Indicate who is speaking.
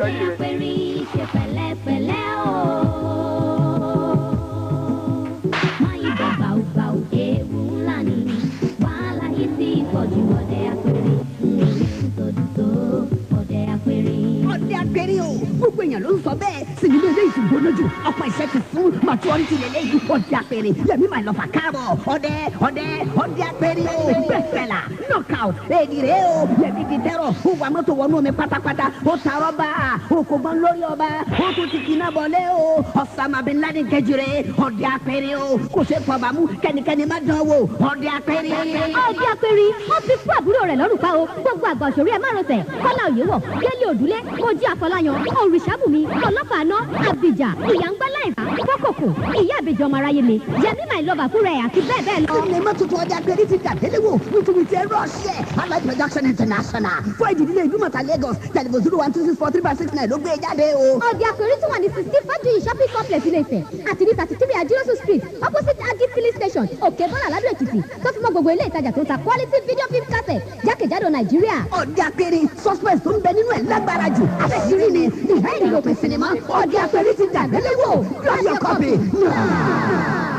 Speaker 1: Ọdẹ apẹ̀rí, ṣe pẹ̀lẹ́pẹ̀lẹ́ o. Má yìnbọn bàùbàù, ewu ńlá ni. Wàhálà yìí ti pọ̀ jù, ọdẹ apẹ̀rí. N ò rí tó dùn tó ọdẹ apẹ̀rí.
Speaker 2: Ọdẹ apẹ̀rẹ̀ o, gbogbo èèyàn ló ń sọ bẹ́ẹ̀. Sinimá eléyìí ti gbóná jù, ọ̀pọ̀ iṣẹ́ ti fún maturity lélẹ́yìí. Ọdẹ apẹ̀rẹ̀, Yẹmi My Lover, káàbọ̀. Ọdẹ, ọdẹ, ọdẹ apẹ̀rẹ̀ o, bẹ́ẹ̀fẹ̀lá knockout èdè rẹ̀ o. Yẹmi di tẹ́rọ̀, ó wa mọ́tò wọnú omi pátápátá, ó ta rọ́bà, ó kò gbọ́n lórí ọba, ó tún ti kiná bọ̀lé o. Osama bin Laden kejì rẹ̀. Ọdẹ apẹ̀rẹ̀ o, kò ṣe fọbàmú, kẹ́nikẹ́ni má dán wò. Ọdẹ apẹ̀rẹ̀.
Speaker 3: Ọdẹ apẹ̀rí, wọ́n ti fún àbúrò rẹ̀ lọ́rùn pa o. Gbogbo àgbà òṣèré ẹ̀ márosẹ̀, Kọ́lá Òyewọ̀, Délé Òdúlé, Mojí Afọláyan, Òrìṣàbùnmi, Ọlọ́pàá Àná, Àbíjà, Ìyá ń gbá láìpá, Fọ́kòkò, Ìyá Àbèjì, ọmọ aráyé mi, Yẹmí My Lover fúnra ẹ̀ àti bẹ́ẹ̀ bẹ́ẹ̀ lọ.
Speaker 2: Sinimá tuntun Ọdẹ Apẹ̀rẹ̀ ti dàgbélé wò wìtìwìtì ẹ̀rọ ṣẹ̀. Allied Production International fún ìdílé Ìdúmọ̀tà, Lagos. Telephone 012643569 ló gbé e jáde o.
Speaker 3: Ọdẹ Apẹ̀rí tún wà ní 16 Fájuyì Shopping Complex, Ilé Ifẹ̀, àti ní 33 Ajirosu Street, opposite Agi Filling Station, Òkè Bọ́là, Ládó Èkìtì, tó fi mọ́ gbogbo ilé ìtajà tó ń ta quality video film cassette jákèjádò Nàìjíríà.
Speaker 2: Ọdẹ Apẹ̀rẹ̀, suspense tó ń bẹ nínú ẹ̀ lágbára jù. Àṣírí ni ìhẹ́ ìlòpin sinimá. Ọdẹ Apẹ̀rẹ̀ ti dàgbélé wò. Grab your copy now.